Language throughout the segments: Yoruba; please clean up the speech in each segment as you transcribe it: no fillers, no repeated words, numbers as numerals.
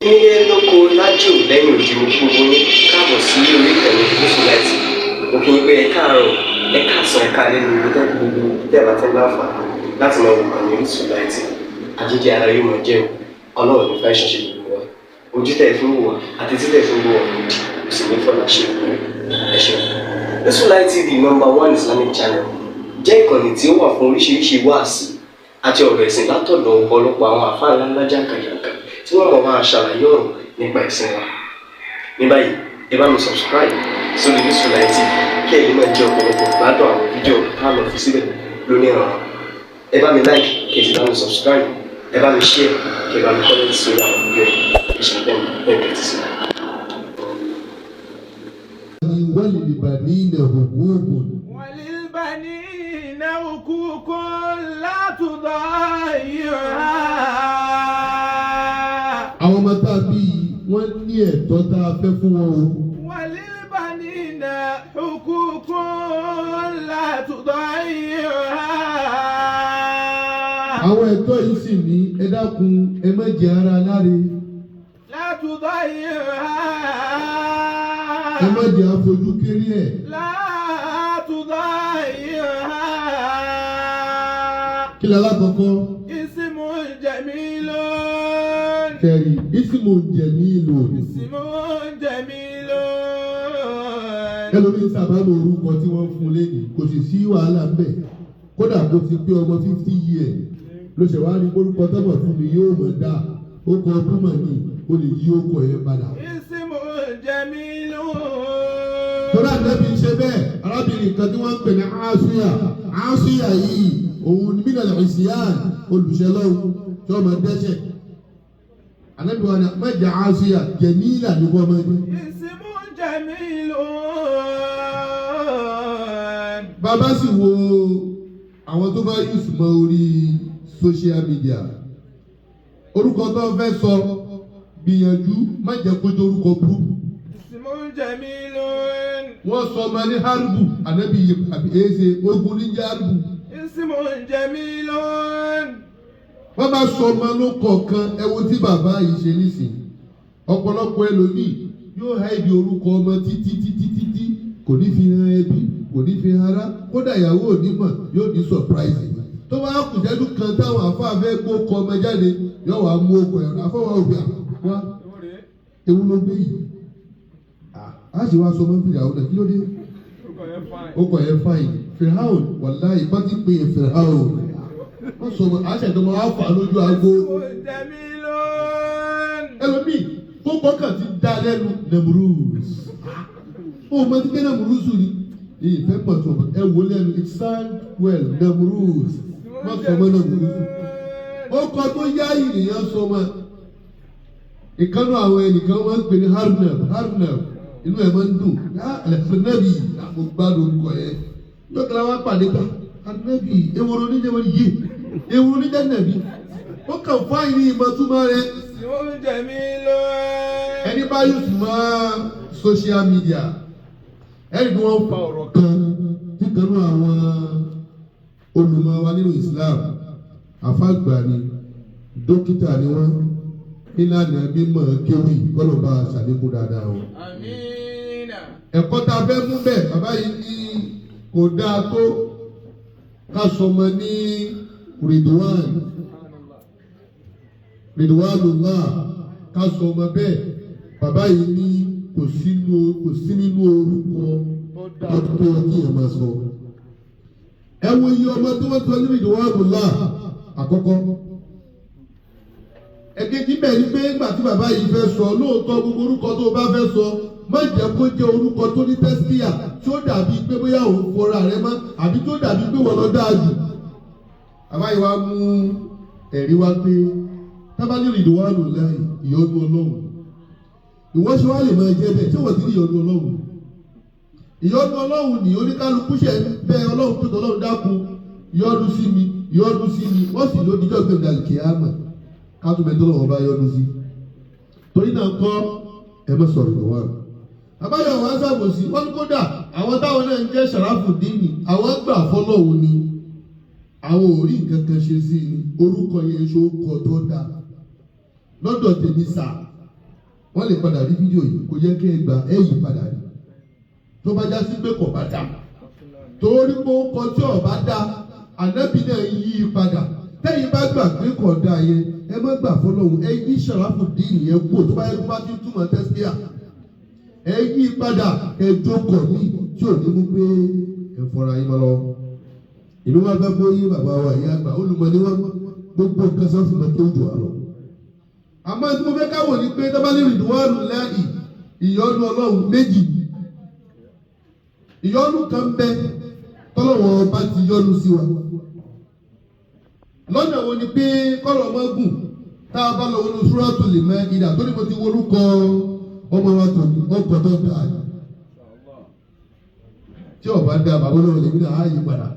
Nílé lóko lájò lẹ́yìn odi, mo kí gbogbo yín káàbọ̀ sí orí ìkànnì Gúúsù Láìtì. Mo kí yín pé ẹ káàárọ̀, ẹ káàsán, ẹ káalẹ́ ní ibi tẹ́ gbogbo tẹ́ bá tẹ́ láǹfààní láti máa wò kàn ní Orísun Láìtì. Àjíjẹ ara yóò máa jẹun. Ọlọ́run ní fẹ́ ṣẹṣẹ gbogbo wa. Ojú tẹ́ fi ń wò wá àti tí tẹ́ fi ń wò wá lòdì kò sì ní fọlá ṣe ìpínlẹ̀. Ẹ ṣeun. Orísun Light TV, number one Islamic channel, jẹ́ ìkànnì tí ó wà fún oríṣiríṣi wáàsí àti ọ̀rọ̀ ẹ̀sìn látọ̀dọ̀ ọ̀pọ̀lọpọ̀ àwọn àfáà ńláńlá jàǹkàjàǹkà tí wọ́n mọ̀ máa ṣàlàyé ọ̀rọ̀ nípa ẹ̀sìn wa. Ní báyìí, ẹ bá mi subscribe sórí Orísun Light TV kí ẹ lè máa jẹ ọ̀pọ̀lọpọ̀ gbádùn àwọn fídíò tá a lọ fi síbẹ̀ lónìí ọ̀rọ̀. Ẹ bá mi like, kí ẹ sì bá mi subscribe, ẹ bá mi share, kí ẹ bá mi comment sórí àwọn fídíò yìí. Ẹ ṣe bẹ́ẹ̀ bẹ́ẹ̀ tẹ́tí sí. وللبنين حقوق. وللبنين حقوق لا تضيعها. Àwọn ọmọ tá a bí yìí, wọ́n ní ẹ̀tọ́ tá a fẹ́ fún wọn o. وللبنين حقوق لا تضيعها. Àwọn ẹ̀tọ́ yìí sì ní, ẹ dákun, ẹ má jẹ́ ara láre. لا تضيعها. Ẹ má jẹ́ àfojú kéré ẹ̀. لا تضيعها. Kí ló alákọ̀ọ́kọ́? اسم جميل. Kẹrì اسم جميل. اسم جميل. Ẹlòmíín sábà lo orúkọ tí wọ́n fún lẹ́yìn, kò sì sí wàhálà ń bẹ̀. Kódà kó ti pé ọmọ 50 years ló ṣe wá ní orúkọ tọ́mọ̀ fún mi yóò mọ̀ dáa. Ó kọ ọdún mọ̀ ní o lè yí ó kọ yẹn padà. اسم جميل. Tọ́lá ànábì ń ṣe bẹ́ẹ̀. Arábìnrin kan tí wọ́n ń pè ní Àásíyà, Àásíyà yìí, òun ní mílíọ̀nù ìsìyàn olùṣẹ́lọ́hún tí wọ́n máa dẹ́ṣẹ̀. Ànábì wa ni mẹ́jẹ Àásíyà, Jẹ̀mílà ní kò máa jẹ́. اسم جميل. Bàbá sì wo àwọn tó bá use mọ́ orí social media, orúkọ tó fẹ́ sọ, gbìyànjú má jẹ́ kó jẹ́ orúkọ burúkú. اسم جميل. Wọ́n sọ ọmọ ní Harbu, ànábì àbí èsè ogun ní jẹ́ Harbu. اسم جميل. Wọ́n bá sọ ọmọ ló kọ̀ọ̀kan. Ẹ wo tí bàbá yìí ṣe nísìn, ọ̀pọ̀lọpọ̀ ẹlòmíì yóò hide orúkọ ọmọ títí títí títí, kò ní fi hàn ẹbí, kò ní fi hàn ará, kódà ìyàwó onímọ̀, yóò ní surprise. Tó bá kù sẹ́dún kan táwọn àfáà fẹ́ gbó kọ ọmọ jáde, yóò wá mú okò ẹ̀rọ àfọwọ́ òbí wá, ewu ló gbé yìí, a sì wá sọ ọmọ fìyàwó náà, kí ló dé? Ó kọ̀ yẹn fine, Fìràwọ̀n, wàláhì bá ti pè é Fìràwọ̀n, wọ́n sọ àṣẹ̀dọ̀ máa fà lójú aago. اسم جميل. Ẹlòmíì kó kọ́kàn ti dá lẹ́nu, Nemrus, ó mọ ti gbé Nemrus ni ìfẹ́ pọ̀ tó ẹ wò lẹ́nu, it sound well, Nemrus. Wọ́n sọ mọ́ Nemrus, ó kọ́ tó yá ìrìyàn sọ mọ́ ìkànnì. Àwọn ẹnìkan wọ́n ń pè ní Harnab, Harnab, inú ẹ̀ máa ń dùn yá alẹ́fẹ̀nẹ́bì, mo gbádùn orúkọ yẹn. Yọkàlá wa pàdé ká Harnabi, ewúro oníjẹ́ wọn yé ewúro oníjẹ́ nàbí, ó kàn fáyìn ní ìmọ̀túmọ̀ rẹ̀. اسم جميل. Ẹni bá use mọ́ social media, ẹni bí wọ́n fa ọ̀rọ̀ kan tí kanú àwọn olùmọ̀ wa nínú Islam, àfàgbà ni, dókítà ni wọ́n, nílànà mímọ̀ kéwì, kọ́lọ́ba ṣàlékún dáadáa o. آمين. Ẹ̀kọ́ tá a fẹ́ mú bẹ́ẹ̀, bàbá yìí ní kò dáa tó ká sọmọ ní Ridwan, Ridwanullah, ká sọmọ bẹ́ẹ̀. Bàbá yìí ní kò sí nínú orúkọ tó yẹ kí èèyàn máa sọ. Ẹ wo iye ọmọ tí wọ́n sọ ní Ridwanullah àkọ́kọ́. Ẹ̀kejì bẹ́ẹ̀ ni pé nígbà tí bàbá yìí fẹ́ sọ, lóòótọ́, gbogbo orúkọ tó o bá fẹ́ sọ, má jẹ́ kó jẹ́ orúkọ tó ní tẹ́sítíà tí ó dàbí pé bóyá òun fọra rẹ mọ́ àbí tó dàbí pé wọ́n lọ dáa jù. Bàbá yìí wá mú ẹ̀rí wá pé tábàlì Ridwanullahi, ìyọ́nú Ọlọ́run, ìwọ́n ṣe wá lè máa jẹ́ bẹ́ẹ̀ tí wọ́n ti ní ìyọ́nú Ọlọ́run. Ìyọ́nú Ọlọ́run ní oníkálukú ṣe bẹ́ẹ̀. Ọlọ́run tó tọ́lọ́run, dákun, yọ́nú sí mi, yọ́nú sí mi. Wọ́n sì ló dijọ́ gbẹ̀ngàn kìámà ká tó bẹ tó lọ́wọ́ bá yọ́nú sí. Torí náà kọ́, ẹ má sọ̀rọ̀ ìwà àbáyọ̀ wọn ṣàbòsí wọn ní. Kódà àwọn táwọn náà ń jẹ́ Ṣàráfùdíìnì, àwọn gbà fọlọ́hún ni, àwọn ò rí nǹkan kan ṣe sí i. Orúkọ yẹn ṣe ó kọ tó dáa lọ́dọ̀ tèmi sà. Wọ́n lè padà rí fídíò yìí, kò yẹ kí ẹ gbà ẹ yí padà rí. Tó bá já sí pé kò bá dá. Torí pé ó kọ tí ò bá dá, ànábì náà yí i padà. Tẹ́yìn bá gbà pé kò dá yẹn, ẹ má gbà fọlọ́hún, ẹ yí Sharafuddin yẹn kú tó bá yẹ kó bá ti túmọ̀ tẹ́síà. Ẹ yí i padà, ẹ jókòó ní tí ò ní mú pé ẹ fọra yín mọ́ lọ. Ìlú wa fẹ́ kó yí bàbá wa ìyá àgbà olùmọ̀ ni wọ́n gbogbo nǹkan sọ́ọ̀sì mọ́ kí ó dùn á lọ. Àmọ́ tí mo fẹ́ káwọ̀ ni pé tábàlì rìdíwọ́ọ̀nù láì ìyọ́nú Ọlọ́run méjì. Ìyọ́nú kan bẹ tọ́lọ́wọ́n ọba ti yọ́nú sí wa. Lọ́nà wo ni pé kọ́lọ̀ ọmọ gùn tá a bá lọ wọnú Suratul Maida tó ní mo ti worúkọ ọmọ wa tòní ọkọ̀ tó dáa ni. Tí ọba dá bàbá olówó lèmi náà á yí padà.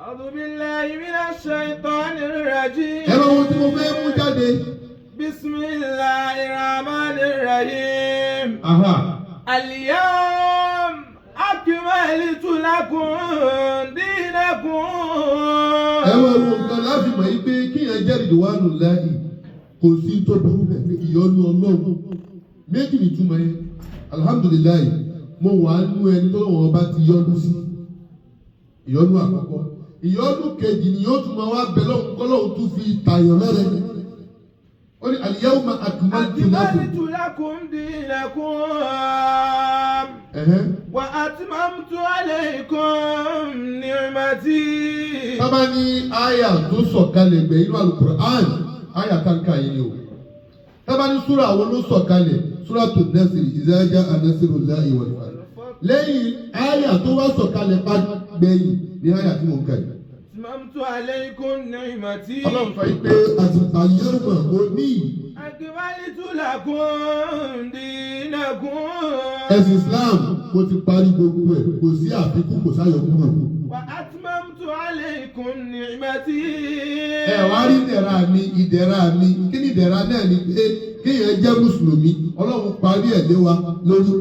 أعوذ بالله من الشيطان الرجيم. Ẹ lọ wo tí mo fẹ́ mú jáde. بسم الله الرحمن الرحيم. Aha. اليوم أكملت لكم دينكم. Ẹ wá wo nǹkan láti mọ̀ yí pé kíyàn jẹ́ ìdíwánu láì kò sí tó burú bẹ́ẹ̀ pé ìyọ́nú Ọlọ́run méjì nìtúmọ̀ yẹn. Alhamdulillahi, mo wà á nú ẹni tó lọ́wọ́ bá ti yọ́nú sí. Ìyọ́nú àkọ́kọ́. Ìyọ́nú kejì ni yóò tún máa wá bẹ lọ́hùn kọ́lọ́hùn tún fi tàyàn lọ́rẹ́. Ó ní al-yawma akmaltu lakum. أكملت لكم دينكم. Ẹ̀hẹ́n. وأتممت عليكم نعمتي. Tábà ní àyà tó sọ̀kalẹ̀ gbẹ̀ inú Al-Qur'an, àyà kankan yìí ni o. Tábà ní súrà àwọn ló sọ̀kalẹ̀, Suratu Nasr, idha ja'a nasrullahi wal fath. Lẹ́yìn àyà tó wá sọ̀kalẹ̀ bá gbẹ̀yìn ní àyà tí mò ń kà yìí. أتممت عليكم نعمتي. Ọlọ́run sọ yìí pé àti àyẹ̀wò òní أكملت لكم دينكم. ẹ̀sìn Islam kò ti parí gbogbo ẹ̀, kò sí àfikún, kò sáyọ kúrò. وأتممت عليكم نعمتي. Ẹ wá rí ìdẹ̀ra mi, ìdẹ̀ra mi, kí ni ìdẹ̀ra náà? Ni pé kéèyàn jẹ́ mùsùlùmí. Ọlọ́run parí ẹ̀ lé wa lórí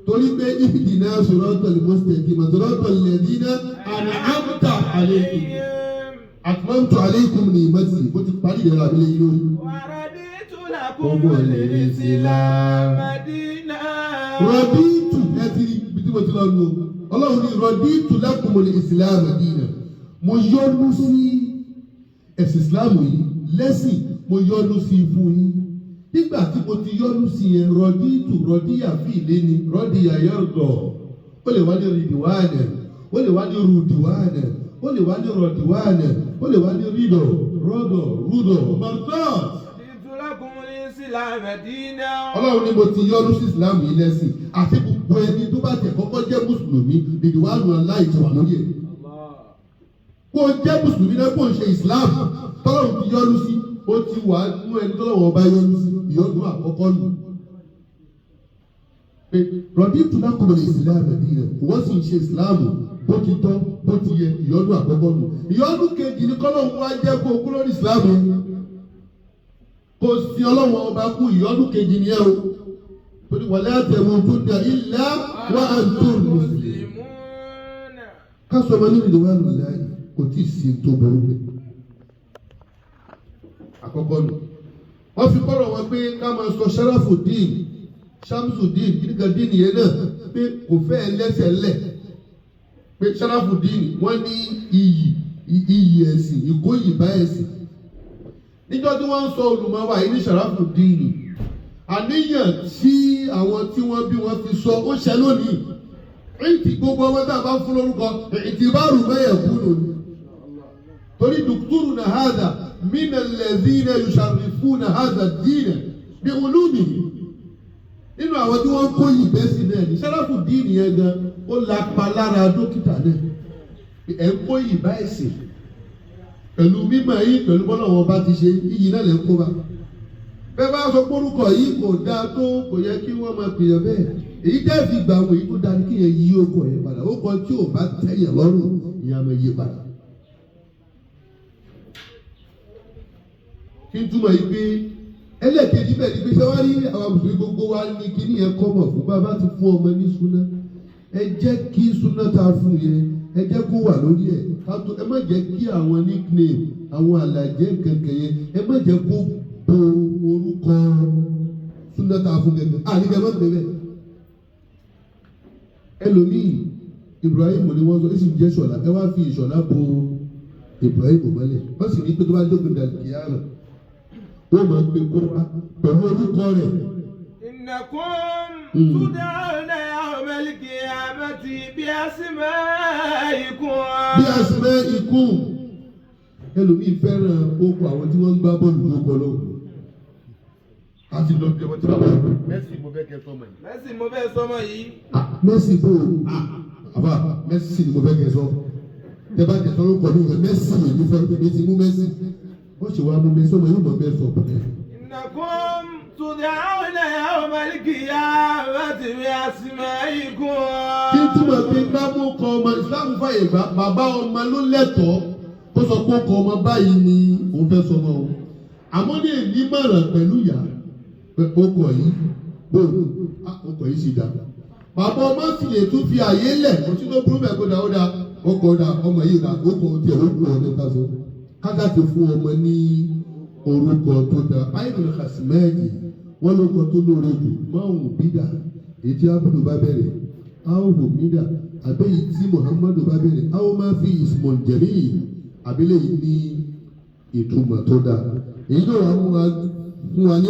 torí pé ihdina siratal mustaqim siratal ladina an'amta alayhim atmamtu alaykum ni'mati, mo ti parí ìdẹ̀ra mi lẹ́yìn lórí. ورضيت لكم Gbogbo الإسلام دينا. Raditu, ẹ ti rí ibi tí mo ti lọ lu o. Ọlọ́run ní raditu lakumul islam dina, mo yọ́nú sí ẹ̀sìn Islam yìí lẹ́sìn, mo yọ́nú sí i fún yín. Nígbà tí mo ti yọ́nú sí yẹn, raditu, radiya fi ìlé ni radiya yarda, ó lè wá ní ridiwana, ó lè wá ní rudiwana, ó lè wá ní rọdiwana, ó lè wá ní rídọ̀, rọ́dọ̀, rúdọ̀, mardot. رضيت لكم الإسلام دينا. Ọlọ́run ní mo ti yọ́nú sí Islam yìí lẹ́sìn, àti gbogbo ẹni tó bá tẹ̀ kọ́kọ́ jẹ́ mùsùlùmí, rìdíwánù aláì ti wà lórí ẹ̀. Kó o jẹ́ mùsùlùmí náà, kó o ṣe Islam tọ́lọ́run ti yọ́nú sí, ó ti wà nú ẹni tọ́lọ́run ọba yọ́nú sí. Ìyọ́nú àkọ́kọ́ nù. Pé raditu lakumul Islam dina, wọ́n sì ń ṣe Islam bó ti tọ́ bó ti yẹ, ìyọ́nú àkọ́kọ́ nù. Ìyọ́nú kejì ni kọ́lọ́run wá jẹ́ kó o kúrò ní Islam yẹn, kó o sin Ọlọ́run ọba kú. Ìyọ́nú kejì ni ẹ o, torí wala tamutunna illa wa antum muslimun. مسلمون. Ká sọ ọmọ nínú ìdíwọ́ àlùláyé kò tí ì sí tó burú pé àkọ́kọ́ nù. Wọ́n fi kọ́rọ̀ wọn pé ká máa sọ Sharafuddin, Shamsuddin, kíníkan dín yẹn náà, pé kò fẹ́ lẹ́sẹ̀ lẹ̀ pé Sharafuddin wọ́n ní iyì, iyì ẹ̀sìn, ìkóyì bá ẹ̀sìn. Níjọ́ tí wọ́n ń sọ olùmọ̀wá yìí ní Sharafuddin, àníyàn tí àwọn tí wọ́n bí wọ́n fi sọ ó ṣẹ lónìí. Ìtì gbogbo ọmọ tá a bá fún lórúkọ, ìtìbárù mẹ́yẹ̀ kú lónìí, torí dùkúrù na hàdà mina lẹ́zínà yusharifuna hàdà dínà bí olúmi nínú àwọn tí wọ́n ń kó yìí bẹ́ẹ̀ sí náà ní Sharafuddin yẹn gan, ó lapa lára dókítà náà. Ẹ̀ ń kó yìí bá ẹ̀sìn pẹ̀lú mímọ̀ yìí, pẹ̀lú bọ́lá wọn bá ti ṣe iyì náà lè kó bá bẹ́ẹ̀. Bá sọ pórúkọ yìí kò dáa tó, kò yẹ kí wọ́n máa pèèyàn bẹ́ẹ̀. Èyí tẹ́ fi gbà wọ́n, èyí tó dáa ní kí yẹn yí okò yẹn padà. Ó kọ tí ò bá tẹ̀yẹ̀ lọ́rùn, ìyẹn á máa yí padà. Kí n túmọ̀ yìí pé ẹlẹ́ẹ̀kejì bẹ́ẹ̀ ni pé ṣé wàá rí àwọn mùsùlùmí gbogbo wa ní kíní yẹn kọ́ mọ̀ fún bàbá ti fún ọmọ ní súná. Ẹ jẹ́ kí súná ta fún yẹn, ẹ jẹ́ kó wà lórí ẹ̀ ká tó. Ẹ má jẹ́ kí àwọn nickname, àwọn àlàjẹ́ kankan yẹn, ẹ má jẹ́ kó bo orúkọ. Súnà tá a fún gẹ́gẹ́ àníkẹ́ mọ́ pé bẹ́ẹ̀. Ẹlòmíì Ibrahim ni wọ́n sọ, èsì ń jẹ́ Ṣọlá, ẹ wá fi Ìṣọ̀lá bo Ibrahim mọ́lẹ̀. Wọ́n sì ní pé tó bá dópin dàlùkìyàmà, wọ́n máa pe kó wá pẹ̀lú orúkọ rẹ̀. إنكم تدعون يوم القيامة بأسمائكم. Bí a sì mẹ́ ikú, ẹlòmíì fẹ́ràn okò àwọn tí wọ́n ń gbá bọ́ọ̀lù tó kọ lọ́wọ́ àti lọ bí ọmọ tí bàbá Messi mo fẹ́ kẹ́ sọmọ yìí. Messi mo fẹ́ sọmọ yìí. Ah, Messi bò ó. Ah, àbá Messi ni mo fẹ́ kẹ́ sọ, tẹ bá kẹ́ sọ ló kọ ní ìwé Messi, èmi fẹ́ èmi ti mú Messi, bó ṣe wá mú Messi ọmọ yóò mọ bẹ́ẹ̀ sọ pé. إنكم تدعون يوم القيامة بأسمائكم. Kí túmọ̀ pé ká mú kọ ọmọ, Ìsìláàmù fàyè gbà, bàbá ọmọ ló lẹ́tọ̀ọ́ kó sọ pé kọ ọmọ báyìí ni òun fẹ́ sọmọ o, àmọ́ ní èyí mọ̀ràn pẹ̀lú ìyá pé ó kọ̀ yìí bóòlù ó kọ̀ yìí sì dá, bàbá ọmọ sì lè tún fi àyè lẹ̀, kò sí tó burú bẹ́ẹ̀ kó dá, ó dá, ó kọ̀ ó dá ọmọ yìí dá, ó kọ̀ ó tiẹ̀ ó kú ọ ní ká sọ kájà ti fún ọmọ ní orúkọ tó dá. Ayélujára kàsímẹ́ẹ̀dì wọ́n ló kọ tó lóore jù máwùn bídà, èyí tí abudu bá bẹ̀rẹ̀ áwò mídà, àbẹ́yìí tí Muhammadu bá bẹ̀rẹ̀ áwò máa fi ismon jẹ̀mí, àbílẹ̀ yìí ní ìtumọ̀ tó dáa, èyí ló wà mú wa fún wa ní.